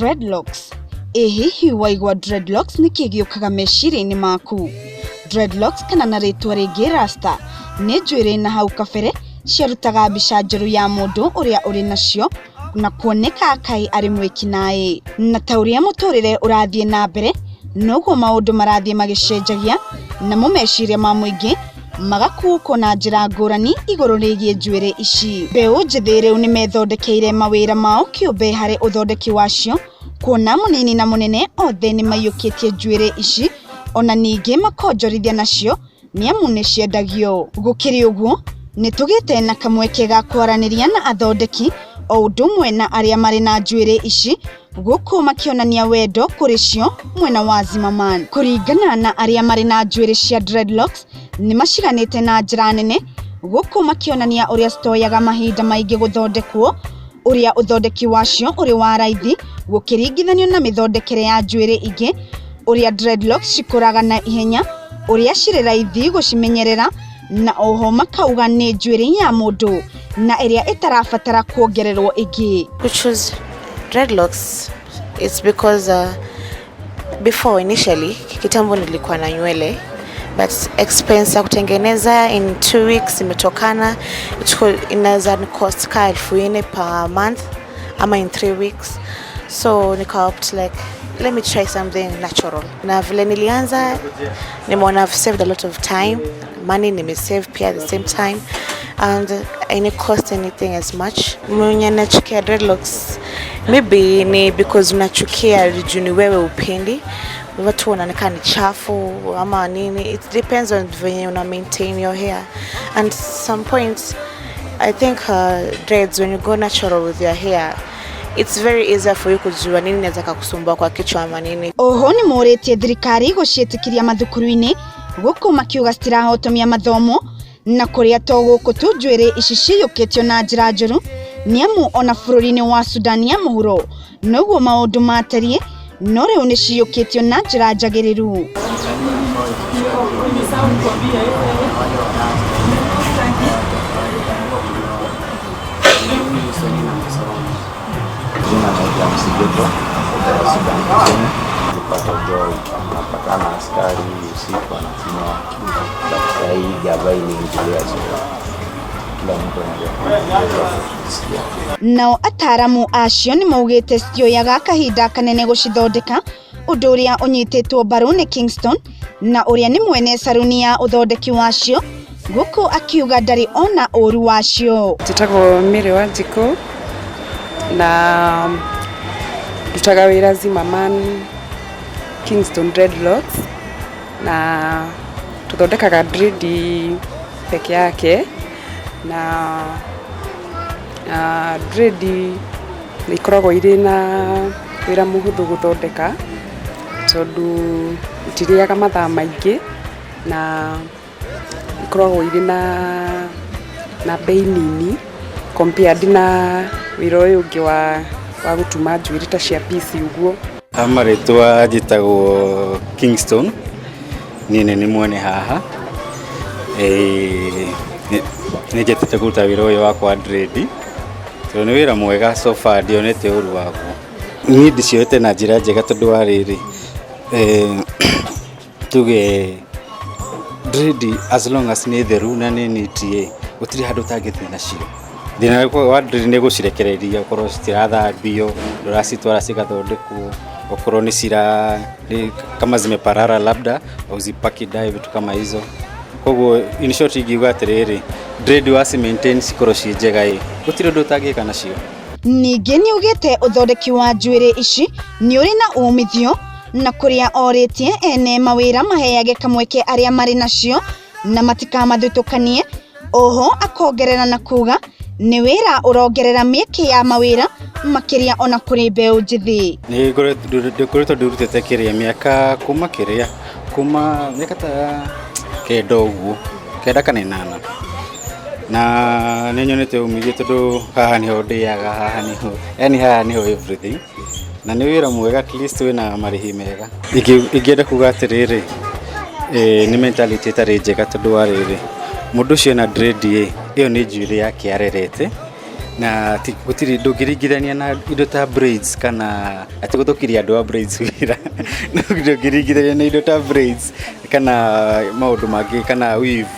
Dreadlocks. Ĩ hihi waigua dreadlocks nĩkĩ gĩũkaga meciria-inĩ maku? Dreadlocks kana na rĩtwa rĩngĩ rasta nĩ njuĩrĩ na hau kabere ciarutaga mbica njũru ya mũndũ ũrĩa ũrĩ nacio na kuoneka kaĩ arĩ mwĩkinaĩ. Na ta ũrĩa mũtũrĩre ũrathiĩ na mbere noguo maũndũ marathiĩ magĩcenjagia namo meciria ma mũingĩ magakuũkwo na njĩra ngũrani igũrũ rĩgiĩ njuĩrĩ ici. Mbeũ njĩthĩ rĩu nĩmethondekeire mawĩra mao kĩũmbe harĩ ũthondeki wacio kuona mũnini na mũnene othe nĩmaiyũkĩtie njuĩrĩ ici ona ningĩ makonjorithia nacio nĩamu nĩciendagio. Gũkĩrĩ ũguo nĩtũgĩte na kamweke ga kwaranĩria na athondeki o ũndũ ũmwe na arĩa marĩ na njuĩrĩ ici gũkũ makĩonania wendo kũrĩ cio mwena wa Zimmerman. Kũringana na arĩa marĩ na njuĩrĩ cia dreadlocks nĩmaciganĩte na njĩra nene gũkũ makĩonania ũrĩa citoyaga mahinda maingĩ gũthondekwo ũrĩa ũthondeki wacio ũrĩ wa raithi gũkĩringithanio na mĩthondekere ya njuĩrĩ ingĩ ũrĩa dreadlocks cikũraga na ihenya ũrĩa cirĩ raithi gũcimenyerera na oho makauga nĩ njuĩrĩ ya mũndũ na ĩrĩa ĩtarabatara kuongererwo ĩngĩ. To choose dreadlocks, it's because before, initially, kitambo nilikuwa na nywele, but expense ya kutengeneza in 2 weeks imetokana inaweza ni cost ka 4,000 per month ama in 3 weeks, so nika opt like, let me try something natural. Na vile nilianza, nimeona I've saved a lot of time, money nimesave pia at the same time, and any cost anything as much. Mwenye anachukia dreadlocks, maybe ni because unachukia juu ni wewe upendi, watu wanaonekana ni chafu ama nini. It depends on venye una maintain your hair, and some points I think dreads, when you go natural with your hair, it's very easier for you kujua nini inaweza kakusumbua kwa kichwa ama nini. Oho nĩ morĩtie thirikari gũciĩtĩkĩria mathukuru-inĩ gũkũ makiuga citirahotomia mathomo na kũrĩa to gũkũ tu njuĩrĩ ici ciyũkĩtio na njĩra njũru nĩamu ona bũrũri-inĩ wa Sudan ya mũhuro noguo maũndũ matariĩ no rĩu nĩ ciyũkĩtio na njĩra njagĩrĩru. Jina naitwa Msigeto kutoka Sudan Kusini. Tulipata job, napatana askari usiku anakunywa, but saa hii gava iliingilia, so kila mtu anajua kujisikia. Nao ataramu acio nĩ maugĩte citioyaga kahinda kanene gũcithondeka ũndũ ũrĩa ũnyitĩtwo mbaru nĩ Kingston na ũrĩa nĩ mwene saruni ya ũthondeki wacio gũkũ akiuga ndarĩ ona ũru wacio. Njĩtagwo Mary Wanjikũ na ndutaga wĩra Zimmerman Kingston Dreadlocks, na tũthondekaga dread peke yake na dread nĩ ikoragwo irĩ na wĩra mũhũthũ gũthondeka tondũ itirĩaga mathaa maingĩ na ikoragwo irĩ na bei nini compared na wĩra ũyũ ũngĩ wa gũtuma njuĩrĩ ta cia piece ũguo. Marĩtwa njĩtagwo Kingston, niĩ nĩ mwene haha. Nĩ njetete kũruta wĩra ũyũ wakwa dread tondũ nĩ wĩra mwega, so far ndionete ũru waguo. Niĩ ndĩcioete na njĩra njega tondũ wa rĩrĩ, tuge dread as long as nĩ theru na nĩ neat ĩ, gũtirĩ handũ ũtangĩthiĩ nacio. Thĩna wa dread nĩ gũcirekereria ũkorwo citirathambio, ndũracitwara cigathondekwo, okorwo nĩ cira nĩ kama zimeparara labda uzipaki dye, vitu kama hizo. Koguo in short ingiuga atĩrĩrĩ, dread waci maintain cikorwo ciĩ njega ĩ, gũtirĩ ũndũ ũtangĩka nacio. Ningĩ nĩaugĩte ũthondeki wa njuĩrĩ ici nĩ ũrĩ na umithio na kũrĩa orĩtie ene mawĩra maheage kamweke arĩa marĩ nacio na matikamathutũkanie. Oho akongerera na kuga nĩ wĩra ũrongerera mĩeke ya mawĩra makĩria ona kũrĩ mbeũ njĩthĩ. Nĩ ngoretwo ndĩrutĩte kĩrĩa mĩaka kuma kĩrĩa kuma mĩaka ta 9 ũguo, 9 kana 8, na nĩ nyonete umithio tondũ haha nĩho ndĩaga, haha nĩho, yani haha nĩho everything, na nĩ wĩra mwega, at least wĩna marĩhi mega. Ingĩenda kuga atĩrĩrĩ, nĩ mentality ĩtarĩ njega tondũ wa rĩrĩ, mũndũ ũcio ena dread ĩ, ĩyo nĩ njuĩrĩ yake arerete. Na gũtirĩ ndũngĩringithania na indo ta braids, kana atĩ gũthũkĩria andũ a braids wĩra. Ndũngĩringithania na indo ta braids kana maũndũ mangĩ kana weave.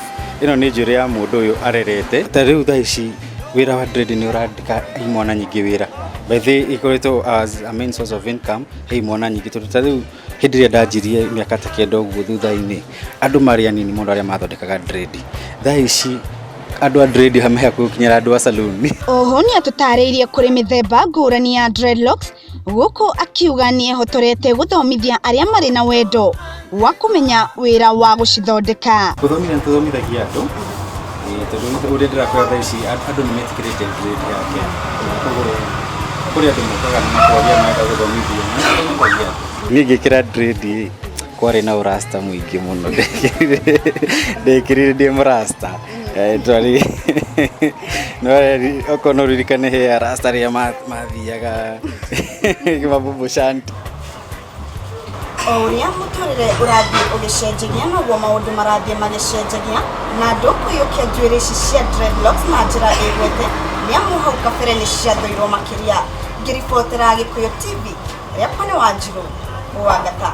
Ĩno nĩ njuĩrĩ ya mũndũ ũyũ arerete. Ta rĩu thaa ici wĩra wa dread nĩ ũrandĩka imwana nyingĩ wĩra. By the way, ĩkoretwo as a main source of income he imwana nyingĩ, tondũ ta rĩu hĩndĩ ĩrĩa ndanjirie mĩaka ta 9 ũguo thutha-inĩ, andũ marĩ anini mũno arĩa mathondekaga dread. Thaa ici andũ a dread me hakuhĩ gũkinyĩra andũ a saloon. Oho nĩ atũtarĩirie kũrĩ mĩthemba ngũrani ya dreadlocks, gũkũ akiuga nĩ ehotorete gũthomithia arĩa marĩ na wendo wa kũmenya wĩra wa gũcithondeka. Gũthomithia nĩ tũthomithagia andũ, tondũ ũrĩa ndĩrakwĩra, thaa ici andũ nĩ metĩkĩrĩte dread ya Kenya. Koguo kũrĩ andũ mokaga na makoria marenda gũthomithio, na nĩ tũthomithagia andũ. Niĩ ngĩkĩra dread ĩ, kwarĩ na ũrasta mũingĩ mũno. Ndekĩrire ndĩ mũrasta. Twarĩ no okorwo no ũririkane he arasta arĩa mathiaga mabubu shanti. O ũrĩa mũtũrĩre ũrathiĩ ũgĩcenjagia, noguo maũndũ marathiĩ magĩcenjagia na andũ kũiyũkia njuĩrĩ ici cia dreadlocks na njĩra ĩgwete, nĩ amu hau kabere nĩ ciathũirwo makĩria. Ngĩribotera Gĩkũyũ TV, rĩakwa nĩ Wanjirũ Wangata.